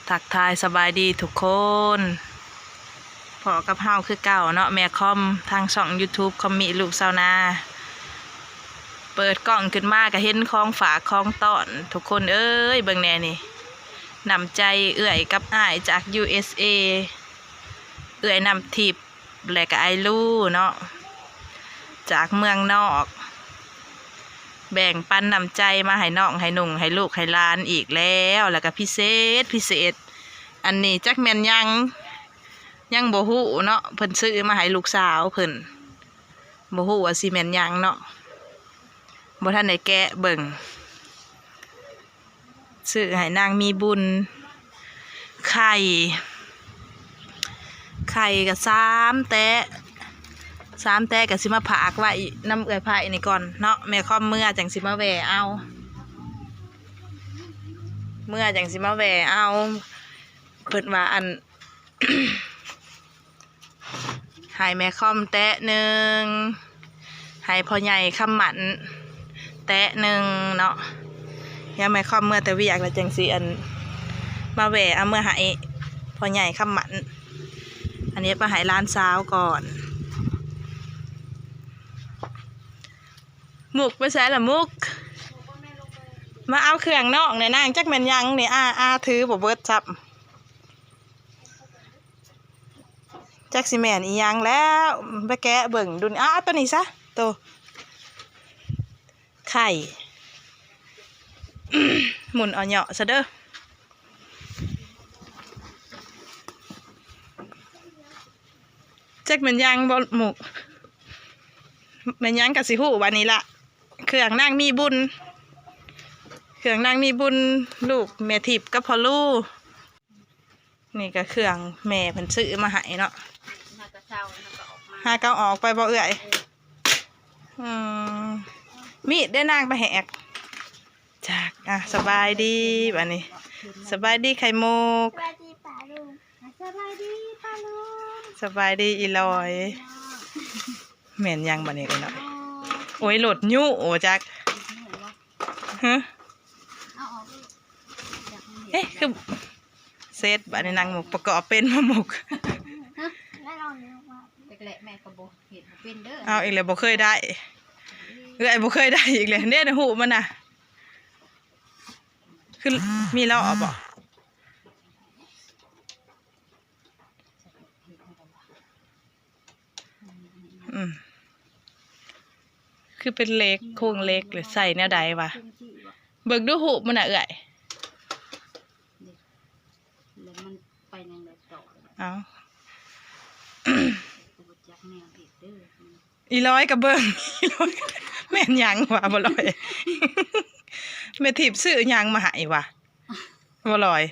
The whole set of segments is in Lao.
ທັກທາຍສະບາຍດີທຸກຄົນ ພໍ້ກັບເຮົາຄືເກົ່າເນາະ ແມ່ຄອມ ທາງຊ່ອງຢູທູບຄອມມິລູກຊາວນາ. ເປີດກ້ອງຂຶ້ນມາກະເຫັນຂອງຝາກຂອງຕ້ອນ ທຸກຄົນເອີຍ ເບິ່ງແດ່ນີ້ ນ້ຳໃຈເອື້ອຍກັບອ້າຍຈາກຢູເອສເອ ເອື້ອຍນ້ຳທິບ ແລະກະອ້າຍລູເນາະ ຈາກເມືອງນອກ ແບ່ງປັນນ້ຳໃຈມາໃຫ້ນ້ອງໃຫ້ນຸ່ງໃຫ້ລູກໃຫ້ຫຼານອີກແລ້ວ ແລະກະພິເສດພິເສດ ອັນນີ້ຈັກແມ່ນຫຍັງ ຍັງບໍ່ຮູ້ເນາະ ເພິ່ນຊື້ມາໃຫ້ລູກສາວເພິ່ນ ບໍ່ຮູ້ວ່າຊິແມ່ນຫຍັງເນາະ ບໍ່ທັນໄດ້ແກະເບິ່ງ. ຊື້ໃຫ້ນາງມີບຸນ ໄຂ່ ໄຂ່ກະສາມແຕະ ສາມແຕະກະຊິມາຝາກໄວ້ນຳເອື້ອຍໄພນີ້ກ່ອນເນາະ ແມ່ຄອມເມືອຈັ່ງຊິມາແວ່ເອົາ ເມືອຈັ່ງຊິມາແວ່ເອົາ ເພິ່ນວ່າອັນ ໃຫ້ແມ່ຄອມແຕະໜຶ່ງ ໃຫ້ພໍ່ໃຫຍ່ຄຳໝັ້ນແຕະໜຶ່ງເນາະ ຍາມແມ່ຄອມເມືອແຕ່ວຽກແລ້ວຈັ່ງຊິອັນ ມາແວ່ເອົາເມືອໃຫ້ພໍ່ໃຫຍ່ຄຳໝັ້ນ ອັນນີ້ມາໃຫ້ຫຼານສາວກ່ອນ. ມຸກໄປໃສລະມຸກ ມາເອົາເຄື່ອງນ້ອງແດ່ນາງ ຈັກແມ່ນຫຍັງນີ້ ອາ ອາຖືບໍ່ເບິດຊ້ຳ. ຈັກຊິແມ່ນອີ່ຫຍັງແລ້ວ ໄປແກະເບິ່ງດຸນ ອ້າ ໂຕນີ້ຊະ ໂຕໄຂ່ ໝຸນເອົາເຍາະຊະເດີ ຈັກແມ່ນຫຍັງບໍ່ໝຸກ ແມ່ນຫຍັງກະຊິຮູ້ບາດນີ້ລະ ເຄື່ອງນາງມີບຸນ ເຄື່ອງນາງມີບຸນ ລູກແມ່ທິບກັບພໍ່ລູ. ນີ້ກະເຄື່ອງແມ່ເພິ່ນຊື້ມາໃຫ້ເນາະ ຫາກະເຊົາ ຫາກະເອົາອອກໄປບໍ່ເອື້ອຍ ເອີ ອືມ ມີດເດ້ນາງໄປແຫກ ຈາກ ອ່ະ ສະບາຍດີບາດນີ້ ສະບາຍດີໄຂ່ມຸກ ສະບາຍດີປ້າລຸງ ອ່ະ ສະບາຍດີປ້າລຸງ ສະບາຍດີອີ່ຫຼອຍ ແມ່ນຫຍັງບາດນີ້ເອີຍເນາະ ໂອ້ຍ ໂອ້ຍ ລົດຍຸ ໂອ ຈັກ ຮະ ເອະ ຄືເສັດບາດນີ້ ນາງໝຸກປະກອບເປັນບໍ່ໝຸກ ຮະ ແລ້ວເອົານີ້ອອກມາ ແລກໆ ແມ່ກໍບໍ່ເຮັດບໍ່ເປັນເດີ ເອົາອີກແລ້ວ ບໍ່ເຄີຍໄດ້ ເອື້ອຍບໍ່ເຄີຍໄດ້ອີກແລ້ວ ເດ້ຮູບມັນນະ ຄືມີລໍ້ບໍ່? ອືມ ຄືເປັນເຫຼັກ ໂຄງເຫຼັກ ຫຼືໃສ່ແນວໃດວະ ເບິ່ງດູຮູບມັນນະເອື້ອຍ ແລ້ວມັນໄປແນວໃດຕໍ່ ເອົ້າ ບໍ່ຈັກແນວເຮັດເດີ ອີ່ຫຼອຍກະເບິ່ງ ອີ່ຫຼອຍ ແມ່ນຫຍັງວະ ບໍ່ຫຼອຍ ແມ່ທິບຊື້ຫຍັງມາໃຫ້ວະ ບໍ່ຫຼອຍ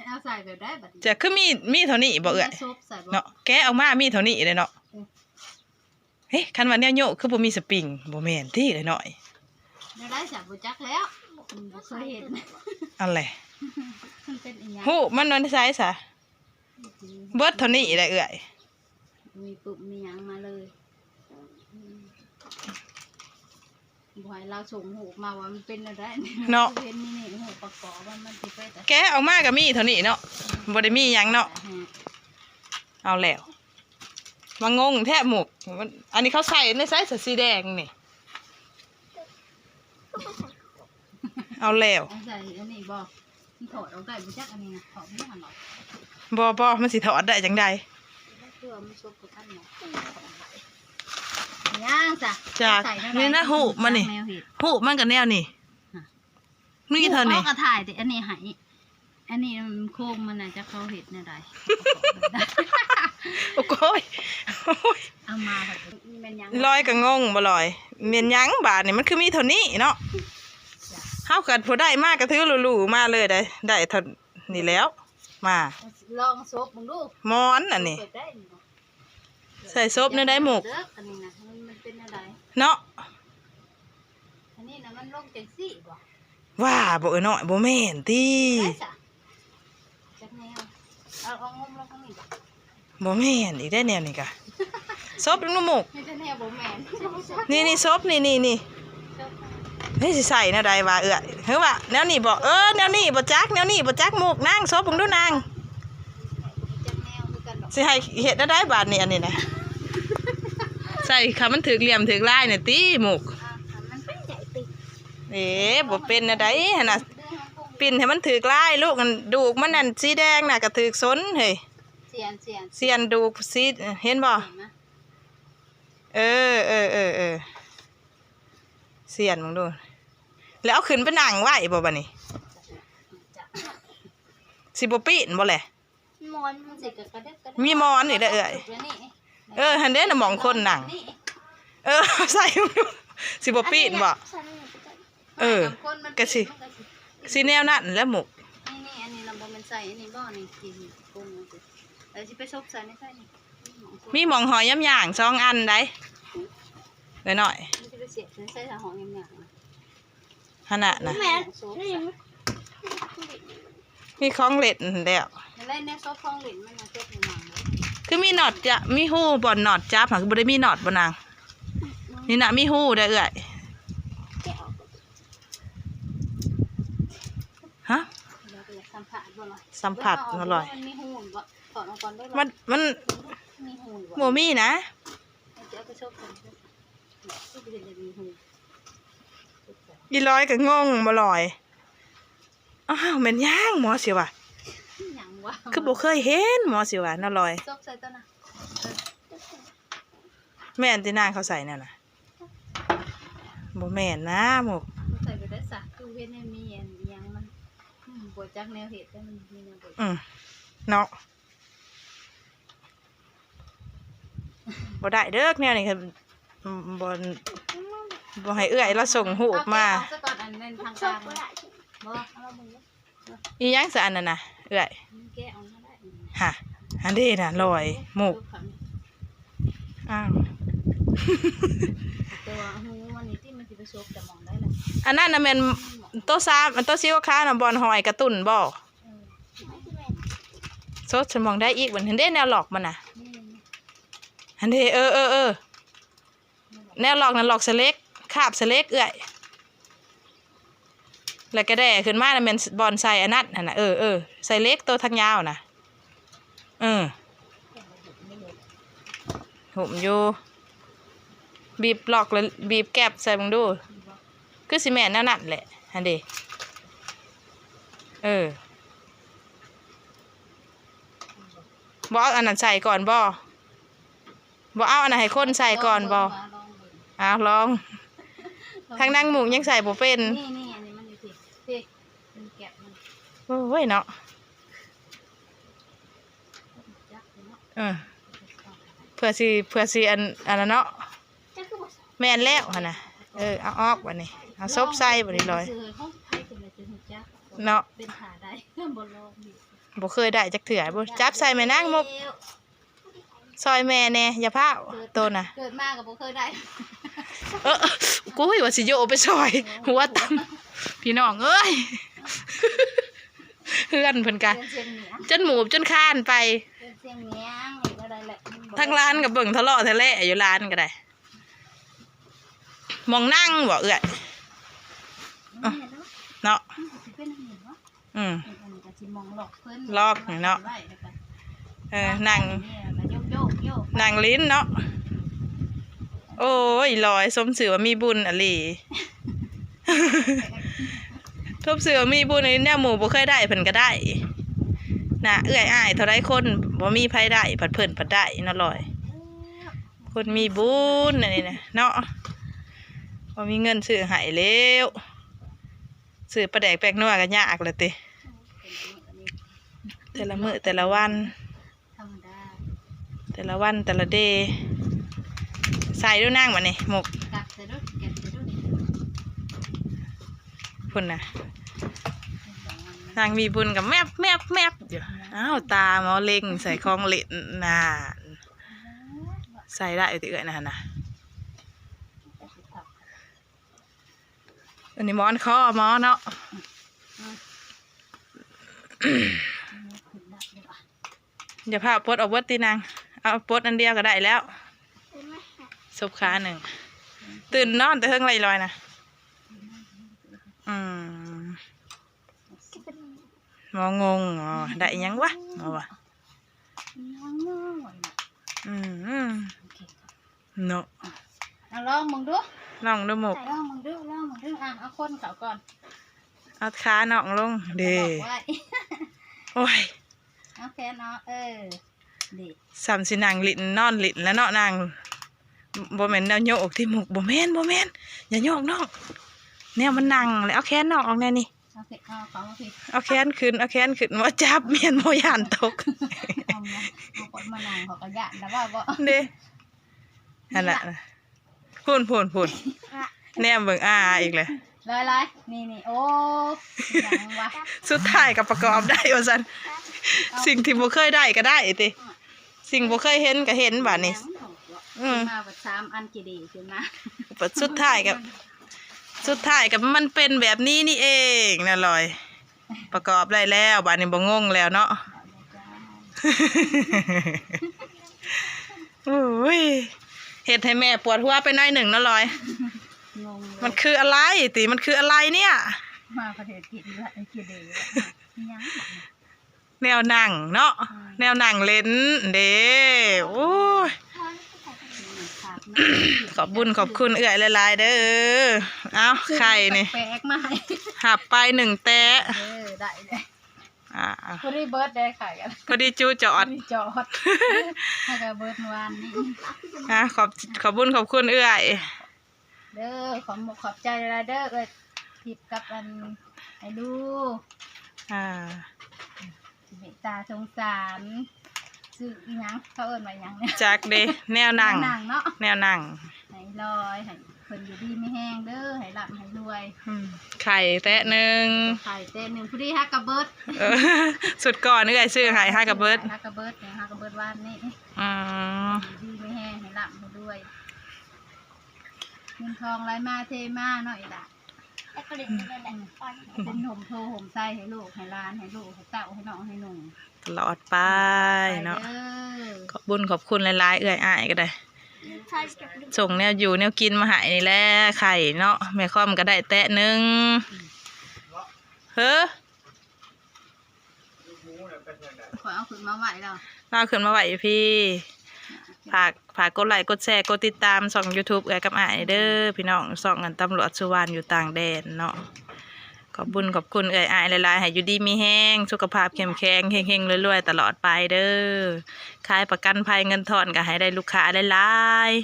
ເອົາໃສ່ແບບໃດບັດນີ້ ຈະຄືມີ ມີເທົ່ານີ້ບໍ່ເອື້ອຍ ເນາະ ແກະອອກມາມີເທົ່ານີ້ເດ້ເນາະ ເອີ ເອີ ເອີ ຄັນວ່າແນວໂຍກຄືບໍ່ມີສະປຣິງ ບໍ່ແມ່ນຕິເອື້ອຍນ້ອຍ ແນວໃດສະ ບໍ່ຈັກແລ້ວ ບໍ່ເຄີຍເຫັນ ອັນແຫຼະ ມັນເປັນອີ່ຫຍັງ ຮູບມັນນຳໃສສະ ເບິດເທົ່ານີ້ແຫຼະເອື້ອຍ ມີປຶບມີຫຍັງມາເລີຍ ອືມ ບໍ່ໃຫ້ລາວສົ່ງຮູບມາວ່າມັນເປັນແນວໃດ ເນາະ ເຫັນມີນີ້ຮູບປະກອບວ່າມັນຊິໄປແຕ່ ແກະອອກມາກະມີເທົ່ານີ້ເນາະ ບໍ່ໄດ້ມີຫຍັງເນາະ ອືມ ເອົາແລ້ວ ມາງົງແທ້ໝຸກ ອັນນີ້ເຂົາໃສ່ໃນໃສສະ ສີແດງນີ້ ເອົາແລ້ວ ເອົາໃສ່ອັນນີ້ບໍ່? ມັນຖອດອອກໄດ້ບໍ່ຈັກອັນນີ້ນະ ຖອດບໍ່ທັນດອກ ບໍ່ ບໍ່ ມັນຊິຖອດໄດ້ຈັ່ງໃດ ເພື່ອມັນສົບກັນເນາະ ຫຍັງຊະ ຈາກ ໃສ່ແນວໃດ ນີ້ນະ ຮູບມັນນີ້ ແນວເຮັດ ຮູບມັນກະແນວນີ້ ຮະ ມີເທົ່ານີ້ ເຂົາກະຖ່າຍແຕ່ອັນນີ້ໃຫ້ ອັນນີ້ໂຄງມັນນະ ຈັກເຂົາເຮັດແນວໃດ ໂອ້ໂກຍ ໂອ້ຍ ເອົາມາແລ້ວ ລອຍກະງົງບໍ່ລອຍ ແມ່ນຫຍັງບາດນີ້ ມັນຄືມີເທົ່ານີ້ເນາະ ເຮົາກະຜູ້ໄດ້ມາກະຖືຫຼູໆມາເລີຍ ໄດ້ ໄດ້ເທົ່ານີ້ແລ້ວ ມາ ລອງສົບເບິ່ງດູ ໝອນອັນນີ້ ເປີດໄດ້ນີ້ນະ ໃສ່ສົບແນວໃດໝຸກ ເດີ ອັນນີ້ນະ ມັນ ມັນເປັນແນວໃດ ເນາະ ອັນນີ້ນະ ມັນລົງຈັ່ງຊີ້ບໍ່? ວ່າບໍ່ເອີຍນ້ອຍ ບໍ່ແມ່ນຕິ ໄດ້ຊະ ຈັກແນວ ເອົາ ເອົາງົມລົງທາງນີ້ ບໍ່ແມ່ນອີກໄດ໋ແນວນີ້ກະ ສົບນຳໝູກ ມີແຕ່ແນວບໍ່ແມ່ນ ນີ້ ນີ້ສົບ ນີ້ ນີ້ ນີ້ ສົບ ນີ້ຊິໃສ່ແນວໃດວະເອື້ອຍ? ຫຼືວ່າແນວນີ້ບໍ່? ເອີ ແນວນີ້ບໍ່ຈັກ ແນວນີ້ບໍ່ຈັກ. ມຸກ ນາງ ໂຊບເບິ່ງດູນາງ. ຊິໃຫ້ເຮັດແນວໃດບາດນີ້? ອັນນີ້ນະ ໃສ່ຄຳມັນຖືກຫຼ່ຽມຖືກລາຍໜ່ອຍຕິມຸກ. ເອີ ບໍ່ເປັນແນວໃດຫັ້ນນະ. ປິ່ນໃຫ້ມັນຖືກລາຍລູກ. ອັນດູກມັນອັນສີແດງນະກະຖືກສົນເຮີ້ຍ. ສ່ຽນ ສ່ຽນ ສ່ຽນດູກສີ ເຫັນບໍ່? ເອີ ເອີ ເອີ ເອີ ສ່ຽນເບິ່ງດູ ແລ້ວເອົາຂຶ້ນໄປນັ່ງໄວ້ບໍ່ບາດນີ້? ຊິບໍ່ປີ້ນບໍ່ແຫຼະ? ໝອນມັນຊິກະກະເດິກກະເດິກ ມີໝອນອີກແລ້ວເອື້ອຍ. ເອີ ຫັ້ນເດ້ນະ ໝ່ອງຄົນນັ່ງ. ເອີ ໃສ່ເບິ່ງດູ ຊິບໍ່ປີ້ນບໍ່? ເອີ ກະຊິ ຊິແນວນັ້ນແຫຼະມຸກ. ນີ້ໆ ອັນນີ້ລະບໍ່ແມ່ນໃສ່ອັນນີ້ບໍ່? ນີ້ກິນກຸ້ງ ເອີ ຊິໄປສົບໃສ່ໃນໃສ່ນີ້. ມີໝ່ອງຫອຍຢາມຍ່າງສອງອັນໃດ໋ ເອື້ອຍນ້ອຍ. ມັນຈະໄປສຽບໃສ່ຫອຍຢາມຍ່າງ ຫັ້ນນະນະ. ແມ່ນ ມີຂອງເຫຼັ້ນແລ້ວ. ນັ້ນແຫຼະ ແນວຊອບຂອງເຫຼັ້ນມັນນະ ເກັບໃນໜັງເລີຍ. ຄືມີໜອດຈະ ມີຮູບ່ອນໜອດຈັບຫາ ຄືບໍ່ໄດ້ມີໜອດບໍ່ນາງ? ນີ້ນະ ມີຮູເດີເອື້ອຍ. ຮະ? ແລ້ວກໍຢາກສຳຜັດບໍ່ລອຍ? ສຳຜັດບໍ່ລອຍ? ມັນມີຮູບໍ່? ຖອດອອກກ່ອນເດີລອຍ. ມັນ ມັນ ມີຮູບໍ່? ບໍ່ມີນະ. ເອົາໄປສົບກ່ອນເດີ. ຄືບໍ່ເຫັນຈະມີຮູ. ອີລອຍກໍງົງບໍ່ລອຍ. ອ້າວ ແມ່ນຫຍັງໝໍຊິວ່າ? ຫຍັງວະ? ຄືບໍ່ເຄີຍເຫັນໝໍຊິວ່າ ນ້າລອຍ. ສົບໃສ່ຕົວນະ. ເອີ ແມ່ນຕິນາງເຂົາໃສ່ນັ້ນນະ? ບໍ່ແມ່ນນະມຸກ. ໃສ່ໄປໄດ້ສະ ຄືເຫັນໃນມີອັນຫຍັງມັນ ອືມ ບໍ່ຈັກແນວເຮັດ ແຕ່ມັນມີແນວເຮັດ. ອືມ ເນາະ. ບໍ່ໄດ້ເດີແນວນີ້ ຄັນ ອືມ ບໍ່ ບໍ່ໃຫ້ເອື້ອຍລາວສົ່ງຮູບມາ. ເອົາແກະອອກຊະກ່ອນ ອັນນັ້ນທາງການ. ບໍ່ ເອົາມາເບິ່ງເດີ. ອີຫຍັງຊະອັນນັ້ນນະເອື້ອຍ? ແກະອອກມາໄດ້. ຫາ ອັນເດນະລອຍມຸກ. ອ້າວ ແຕ່ວ່າຮູມັນນີ້ຕິ ມັນຊິໄປສົບແຕ່ໝ່ອງໃດລະ? ອັນນັ້ນນະແມ່ນໂຕສາມ ອັນໂຕສີຂາວນະ ບ່ອນຫ້ອຍກະຕຸນບໍ່? ສົບໃສ່ໝ່ອງໃດອີກບັດ? ຫັ້ນເດ້ແນວລັອກມັນນະ. ຫັ້ນເດ້ ເອີ ເອີ ເອີ ແນວລັອກນັ້ນ ລັອກສະເຫຼັກ ຄາບສະເຫຼັກເອື້ອຍ. ແລ້ວກະແດ່ຂຶ້ນມານະແມ່ນບ່ອນໃສ່ອັນນັ້ນຫັ້ນນະ. ເອີ ເອີ ໃສ່ເຫຼັກໂຕທາງຍາວນະ. ເອີ ຫຸ້ມຢູ່. ບີບລັອກ ແລ້ວບີບແກັບໃສ່ເບິ່ງດູ. ຄືຊິແມ່ນແນວນັ້ນແຫຼະ ຫັ້ນເດ. ເອີ ບໍ່ເອົາອັນນັ້ນໃສ່ກ່ອນບໍ່? ບໍ່ເອົາອັນນັ້ນໃຫ້ຄົນໃສ່ກ່ອນບໍ່? ເອົາລອງເບິ່ງ ເອົາລອງ. ທາງນາງມຸກຍັງໃສ່ບໍ່ເປັນ. ນີ້ໆ ອັນນີ້ມັນຢູ່ທີ່ ທີ່ມັນແກັບມັນ. ໂອ້ຍເນາະ. ເອີ ເພື່ອຊິ ເພື່ອຊິອັນ ອັນນັ້ນເນາະ. ແມ່ນແລ້ວຫັ້ນນະ. ເອີ ເອົາອອກບັດນີ້ ເອົາສົບໃສ່ບັດນີ້ລອຍ ເນາະ. ບໍ່ເຄີຍໄດ້ຈັກເທື່ອ. ຈັບໃສ່ແມ່ນາງມຸກ ຊ່ອຍແມ່ແດ່ ຢ່າພ້າວ. ໂຕນະ ເກີດມາກໍບໍ່ເຄີຍໄດ້. ເອີ ໂອ້ຍ ວ່າຊິໂຍກໄປຊ່ອຍ ຫົວຕຳ ພີ່ນ້ອງເອີຍ. ເຮືອນເພິ່ນກະ ເຮືອນຊຽງເໜືອ ຈົນໝູບຈົນຄານໄປ. ເຮືອນຊຽງເໜືອ ທາງຫຼານກໍເບິ່ງທະເລາະທະແລະຢູ່ ຫຼານກໍໄດ້. ໝ່ອງນັ່ງບໍ່ເອື້ອຍ? ເນາະ. ອືມ ອັນນີ້ກໍຊິໝ່ອງລັອກເພິ່ນ ລັອກນີ້ເນາະ. ເອີ ນັ່ງ ນັ່ງຫຼິ້ນເນາະ. ໂອ້ຍ ລອຍ ສົມຊື່ວ່າມີບຸນອີ່ຫຼີ ສົມຊື່ວ່າມີບຸນອີ່ຫຼີ. ແນວໝູ່ບໍ່ເຄີຍໄດ້ ເພິ່ນກໍໄດ້ນະ. ເອື້ອຍອ້າຍເທົ່າໃດຄົນ ບໍ່ມີໃຜໄດ້ ພັດເພິ່ນພັດໄດ້ເນາະ ລອຍ. ຄົນມີບຸນອັນນີ້ນະເນາະ ບໍ່ມີເງິນຊື້ໃຫ້ແລ້ວ. ຊື້ປາແດກແປ້ງນົວກໍຍາກແລ້ວຕິ ແຕ່ລະມື້ແຕ່ລະວັນ ທຳມະດາ ແຕ່ລະວັນແຕ່ລະເດ. ໃສ່ດູນາງບັດນີ້ໝົກ ກັດໃສ່ດູ ກັດໃສ່ດູ. ພຸ້ນນະ ນາງມີບຸນກໍແມັບໆໆຢູ່. ອ້າວ ຕາໝໍເລັງໃສ່ຂອງຫຼິ້ນນານ ໃສ່ໄດ້ຕິເອື້ອຍນະຫັ້ນນະ. ອັນນີ້ໝອນຄໍໝໍເນາະ. ຢ່າພາປົດອອກເບິດຕິນາງ ເອົາປົດອັນດຽວກໍໄດ້ແລ້ວ. ສົບຂາໜຶ່ງ ຕື່ນນອນແຕ່ເທິງໄລລອຍນະ. ງໍງົງ ອໍ ໄດ້ອີ່ຫຍັງວະ ອໍ ວ່າ ອີ່ຫຍັງເນາະ ອືມ ໂອເຄ ເນາະ ເອົາລອງເບິ່ງດູ ລອງດູໝູກ ລອງເບິ່ງດູ ລອງເບິ່ງດູ ອ່ະ ເອົາຄົນເຂົ້າກ່ອນ ເອົາຂານ້ອງລົງເດ້ ໂອ້ຍ ເອົາແຂນອອກ ເອີ ເດ້ ສ່ຳຊິນັ່ງຫຼິ້ນນອນຫຼິ້ນແລ້ວເນາະນາງ ບໍ່ແມ່ນແນວໂຍກຕິໝູກ ບໍ່ແມ່ນ ບໍ່ແມ່ນ ຢ່າໂຍກນ້ອງ ແນວມັນນັ່ງແຫຼະ ເອົາແຂນນ້ອງອອກແດ່ນີ້ ເອົາເພ ເອົາເຂົ້າມາພີ້ ເອົາແຂນຂຶ້ນ ເອົາແຂນຂຶ້ນ ບໍ່ຈັບ ແມ່ນບໍ່ຢ້ານຕົກ ເອົາມາ ເອົາຄົນມານັ່ງເຂົາກໍຢ້ານນະວ່າບໍ່ ເດ້ ຫັ້ນລະ ພຸ້ນ ພຸ້ນ ພຸ້ນ ແນມເບິ່ງອາອີກແຫຼະ ລອຍໆ ນີ້ໆ ໂອ້ ຫຍັງວະ ສຸດທ້າຍກໍປະກອບໄດ້ວ່າຊັ້ນ ເອົາ ສິ່ງທີ່ບໍ່ເຄີຍໄດ້ກໍໄດ້ຕິ ສິ່ງບໍ່ເຄີຍເຫັນກໍເຫັນບາດນີ້ ອືມ ມາບັດສາມອັນເກເດຂຶ້ນມາ ບັດສຸດທ້າຍກໍ ສຸດທ້າຍກໍມັນເປັນແບບນີ້ນີ້ເອງນະລອຍ ປະກອບໄດ້ແລ້ວ ບາດນີ້ບໍ່ງົງແລ້ວເນາະ ໂອ້ຍ ເຮັດໃຫ້ແມ່ປວດຫົວໄປໜ້ອຍໜຶ່ງເນາະລອຍ ງງເລີຍ ມັນຄືອະໄລຕິ ມັນຄືອະໄລເນຍ ມາປະເທດຈີນລະເກເດ ອີຫຍັງ ແນວນັ່ງເນາະ ອືມ ແນວນັ່ງຫຼິ້ນເດ້ ໂອ້ຍ ຂອບບຸນຂອບຄຸນເອື້ອຍຫຼາຍໆເດີ ເອົາ ໄຂ່ນີ້ ແປກໆມາໃຫ້ ຮັບໄປໜຶ່ງແຕະ ເອີ ໄດ້ເດ້ ອ່າ ພໍດີເບິດໄດ້ຂາຍກັນ ພໍດີຈຸຈອດ ພໍດີຈອດ ໃຫ້ກໍເບິດມື້ວານນີ້ ອ່າ ຂອບ ຂອບບຸນຂອບຄຸນເອື້ອຍ ເດີ ຂອບມຸກຂອບໃຈຫຼາຍໆເດີ ເອື້ອຍທິບກັບອັນໄອ້ລູ ອ່າ ເມດຕາສົງສານ ຊື່ອີຫຍັງ ເຂົາເອີ້ນວ່າອີຫຍັງນີ້ ຈັກເດ້ ແນວນັ່ງ ແນວນັ່ງເນາະ ແນວນັ່ງ ໃຫ້ລອຍ ໃຫ້ເພິ່ນຢູ່ດີມີແຮງເດີ ໃຫ້ລ່ຳໃຫ້ລວຍ ອືມ ໄຂ່ແຕະໜຶ່ງ ໄຂ່ແຕະໜຶ່ງ ພໍດີຫາກະເບິດ ເອີ ຊຸດກ່ອນເອື້ອຍຊື້ໃຫ້ຫາກະເບິດ ຫາກະເບິດ ຫາກະເບິດວານນີ້ ອືມ ຢູ່ດີມີແຮງ ໃຫ້ລ່ຳໃຫ້ລວຍ ເງິນທອງໄຫຼມາເທມາເນາະອີ່ຫຼ້າ ເປັນຮົ່ມໂພຮົ່ມໄຊໃຫ້ລູກໃຫ້ຫຼານ ໃຫ້ລູກໃຫ້ເຕົ້າ ໃຫ້ນ້ອງໃຫ້ໜູ ຕະຫຼອດໄປເນາະ ເດີ ຂອບບຸນຂອບຄຸນຫຼາຍໆ ເອື້ອຍອ້າຍກໍໄດ້ ສົ່ງແນວຢູ່ແນວກິນມາໃຫ້ນີ້ແຫຼະ ໄຂ່ເນາະ ແມ່ຄອມກໍໄດ້ແຕະໜຶ່ງ ເຮີ ຂ້ອຍເອົາຂຶ້ນມາໄວ້ແລ້ວ ລາວຂຶ້ນມາໄວ້ຢູ່ພີ້ ຝາກ ຝາກກົດໄລກົດແຊ ກົດຕິດຕາມຊ່ອງຢູທູບເອື້ອຍກັບອ້າຍເດີພີ່ນ້ອງ ຊ່ອງອັນຕຳຫຼວດສຸວານຢູ່ຕ່າງແດນເນາະ ຂອບບຸນຂອບຄຸນເອື້ອຍອ້າຍຫຼາຍໆ ໃຫ້ຢູ່ດີມີແຮງ ສຸຂະພາບເຂັ້ມແຂງ ເຮັງໆລວຍໆຕະຫຼອດໄປເດີ ຂາຍປະກັນໄພເງິນທອນກໍໃຫ້ໄດ້ລູກຄ້າຫຼາຍໆ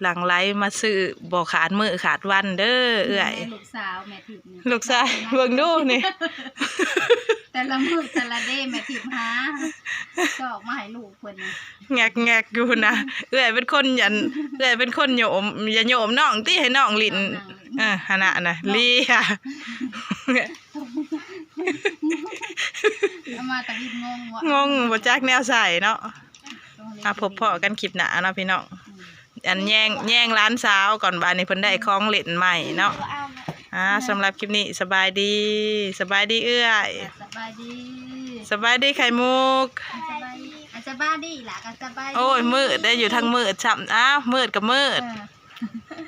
ຫຼັ່ງໄຫຼມາຊື້ບໍ່ຂາດມື້ຂາດວັນເດີເອື້ອຍ ແມ່ລູກສາວແມ່ທິບນີ້ ລູກຊາຍເບິ່ງດູນີ້ ແຕ່ລະມື້ແຕ່ລະເດແມ່ທິບຫາຊອກມາໃຫ້ລູກເພິ່ນນີ້ ແງກໆຢູ່ພຸ້ນນະ ເອື້ອຍເປັນຄົນ ອັນ ເອື້ອຍເປັນຄົນໂຍມ ຢ່າໂຍມນ້ອງຕິ ໃຫ້ນ້ອງຫຼິ້ນ ເອີ ຫັ້ນນະນະ ເນາະ ເລຍ ເອົາມາຕະວິດງົງວະ ງົງບໍ່ຈັກແນວໃສ່ເນາະ ອ່າ ພົບພໍ້ກັນຄລິບໜ້າເນາະພີ່ນ້ອງ ອືມ ອັນແຍ່ງ ແຍ່ງຫຼານສາວກ່ອນ ບາດນີ້ເພິ່ນໄດ້ຂອງຫຼິ້ນໃໝ່ເນາະ ອ່າ ສຳລັບຄລິບນີ້ ສະບາຍດີ ສະບາຍດີເອື້ອຍ ສະບາຍດີ ສະບາຍດີໄຂ່ມຸກ ສະບາຍດີ ອ່າ ສະບາຍດີລະ ກໍສະບາຍດີ ໂອ້ຍ ມືດໄດ້ຢູ່ທາງມືດຊ້ຳ ອ້າວ ມືດກໍມືດ ເອີ